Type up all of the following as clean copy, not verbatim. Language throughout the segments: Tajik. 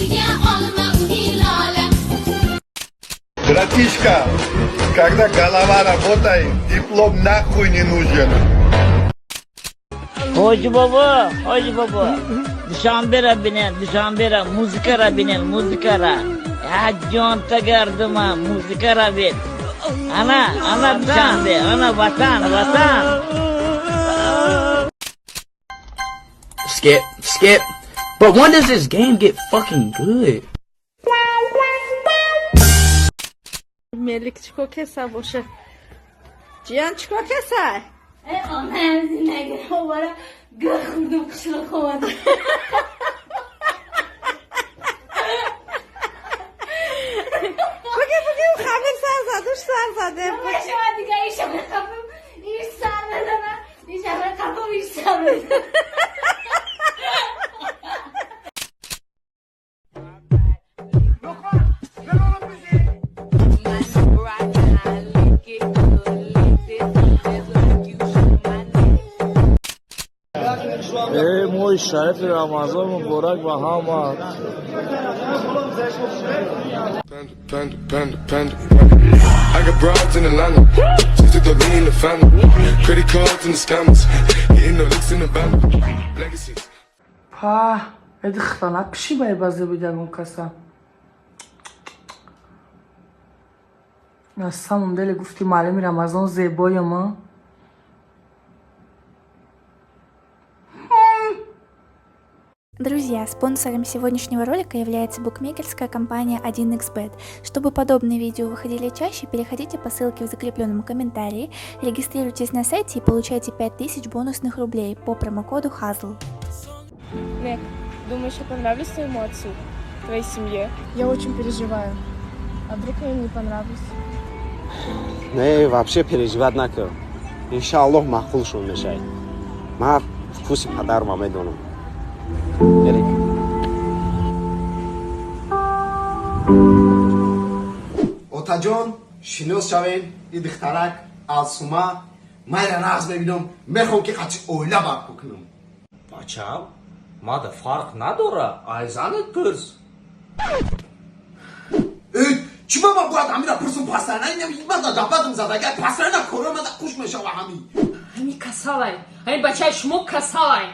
Ko'ziga olma uning lola. Братишка, когда голова работает, диплом нахуй не нужен. Hoji bobo, hoji bobo. Dushanbera binen, Dushanbera muzikara binen, muzikara. Ha jon tagardima, muzikara bin. Ana, ana Dushanbe, ana vatan, vatan. Skip, skip. But when does this game get fucking good? Мелик чико кеса боша? Ҷиян, чико кеса? Onam zinaga hovara gah xurdim, qishloq hovada. Буги, буги, хамир сар задуш, сар заде. Шумо дига ишона қапим, иш сар мезана, ишона қапим, иш сар мезана. Эй, моҳи шарифи Рамазон муборак ба ҳама. Panda, panda, panda, panda. I got broads in Atlanta. Just took the lean in the family. Credit cards and the scammers. Hitting the licks in the van. Legacies. Па, эди хитана киши бай ба зеби ягон каса. На самом деле гуфти маълими Рамазон зебоям, а? Друзья, спонсором сегодняшнего ролика является букмекерская компания 1xBet. Чтобы подобные видео выходили чаще, переходите по ссылке в закрепленном комментарии, регистрируйтесь на сайте и получайте 5000 бонусных рублей по промокоду HAZL. Нек, думаешь, я понравлюсь твоему отцу, твоей семье? Я очень переживаю. А вдруг я им не понравлюсь? Не, вообще переживать накун. Иншааллоҳ, маъқулшон мешавад. Ман вкуси падарма медонам. Мерем. Отаҷон, шинос шавем, и духтарак Алсума. Майра нағз мебинам, мехоҳам, ки қачи оила барпо кунам. Бачам, мада фарқ надора, ай занат пурс. Э, чӣ ба ман бояд ҳамира пурсум? Пасана мада дабадам задага, пасана кора мада қуш мешава ҳами. Ҳами касалай, ҳами бачаи шумо касалай.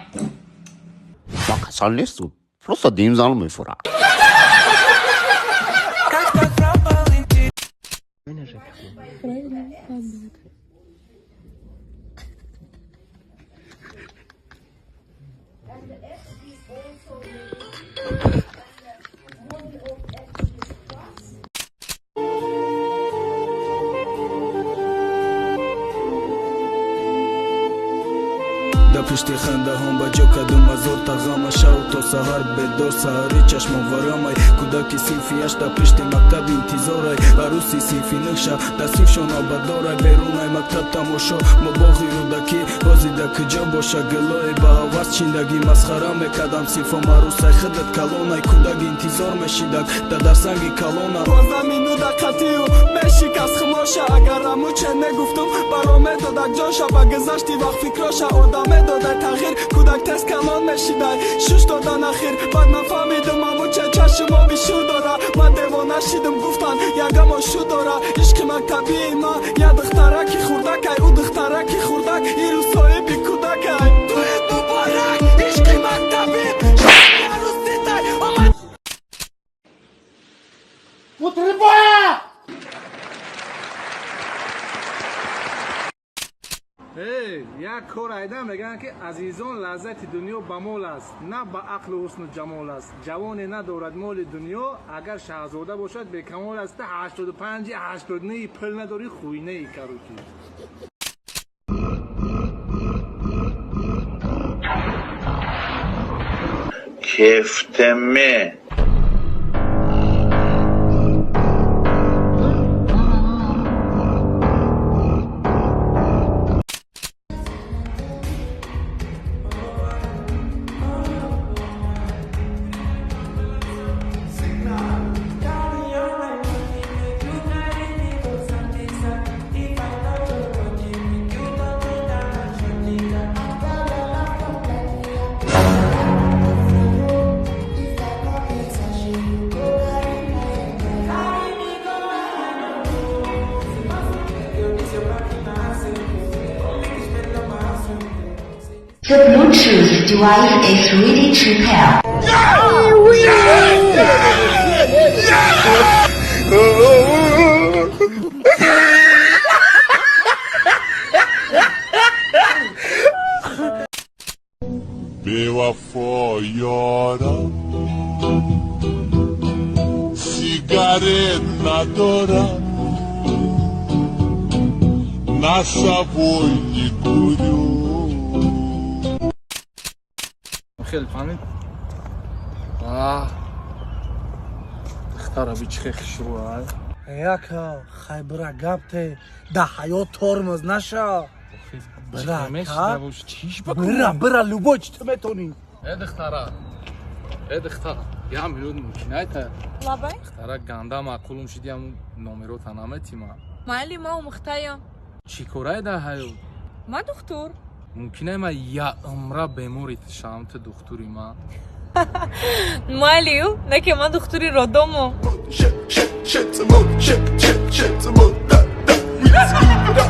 Ман касал несту, просто дим зан мефура. Правильно, обед. Да пишти хандаҳом ба ҷо кадум азор тағама, шав то саҳар бедор, саҳари чашмон варамай. Кӯдаки синфи ҳашт да пишти мактаб интизорай, арӯси синфи нӯша дар синфшон навбатдорай. Берунай мактаб тамошо мо боғи Рӯдакӣ, ҳозида куҷо боша гулое ба ҳавас чиндагӣ. Масхара мекардам синфо, марӯсай худат калонай. Кӯдак интизор мешидак да дарсанги калона. 15 минута қатию мешикаст хумоша, агар амуче негуфтум, баро медодак ҷоша. Ба гузашти вақт фикроша одам медодай тағйир, кӯдак тез калон мешидай, шуш додан ахир. Баъд ман фаҳмидум, амуче чашм оби шур дора. Ман девона шидум, гуфтан ягам ошӯ дора. Ишқи мактабии ман я духтараки хурдакай, ӯ духтараки хурдак ирӯз соҳиби кӯдакай. Туед муборак, ишқи мактабӣ арӯситай омад. Мутриба! Эй, як кор айда мегӯянд, ки азизон, лаззати дунё ба мол аст, на ба ақлу ҳусну ҷамол аст. Ҷавоне надорад моли дунё, агар шаҳзода бошад, бекамол аст. 85, 89, пул надорӣ, хуйнаи, короче. Кефтеме. The Bluetooth device is ready to pair. Бевафо ёрам, сигарет надорам, на собой не курю. Хеле фаҳмид. Аҳ, духтара би, чӣ хел хушрӯ. Яка хайбира гапте, да ҳаёт тормоз наша. Бира, бира, бира, любой чи ту метонӣ. Э, духтара, э, духтара, як минут мумкин айта? Лабай. Духтара, ганда маъқулум шиди, ҳамун номерота наметима? Майли, ма омӯхтаям. Чӣ корай дар ҳаёт? Ма духтур. Мумкин ай ма я умра бемори шавам, ту духтури ма? Майли, неке ма духтури роддому. Shit, shit, shit, shit, shit, shit, da, da, we da, da.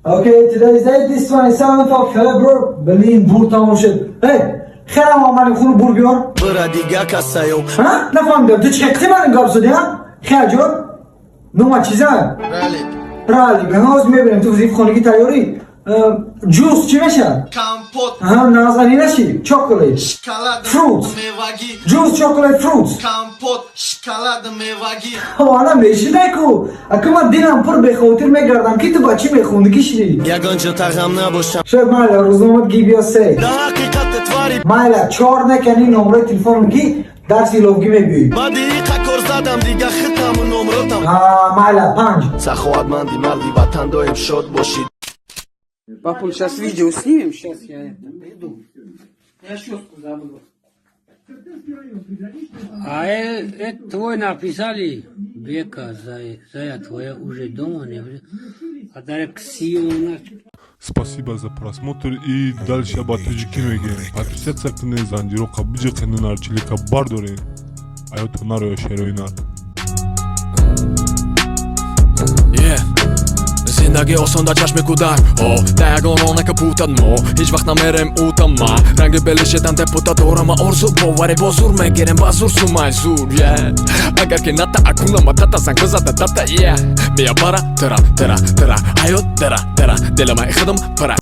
Okay, today is date is 27th of February. Блин, бур тамом шуд. Эй, хелам омадем, хуну бур биёр. Бира дига касаё. Ҳа? Нафаҳмидам, ту чӣ қити ман гап задӣ, ҳа? Хел ҷон? Нома чиза? Ралик. Ралик, ҳоз мебинем, ту вазифа хонагӣ тайёрӣ? Juice чӣ мешавад? Компот. Аҳа, назанӣ наши? Chocolate. Шоколад. Fruits. Мевагӣ. Juice, chocolate, fruits. Компот, шоколад, мевагӣ. Ана мешидай ку. Ака, ман дилам пур бехотир мегардам, ки ту ба чӣ мехондагӣ шидӣ. Ягон ҷо тағам набошам. Шояд майла, рӯзномат ги, биё се. Да ҳақиқат твари. Майла, чор накани, номраи телефоном ги, дарси иловгӣ мебиёӣ. Баъди иқа кор задам, дига хитаму номротам. Майла, панҷ. Саховатманди марди ватан, доим шод бошӣ. Папуль, сейчас видео снимем, сейчас я это приду. Я щетку забыл. А это твой написали, Бека, зая, зая твоя уже дома не. А дарек сиона. Спасибо за просмотр и дальше ба тоҷикӣ мегӯем. Подписаться кунед, занҷироқа биҷиқенду нарчилика бардоред. Аёто нароя шерои нар. Yeah. Зиндагӣ осон дар чашми кӯдак, о да ягон роҳ накапутад, мо ҳеҷ вақт намерем утама, ранги белишедан депутат дорама, орзу боваре бо зур мегирем, ба зур сумай зур, yeah. Агар ки ната акунама тата занг бизада дата, yeah. Мия бара тра тра тра ҳаёт дара дара дилама худам пара.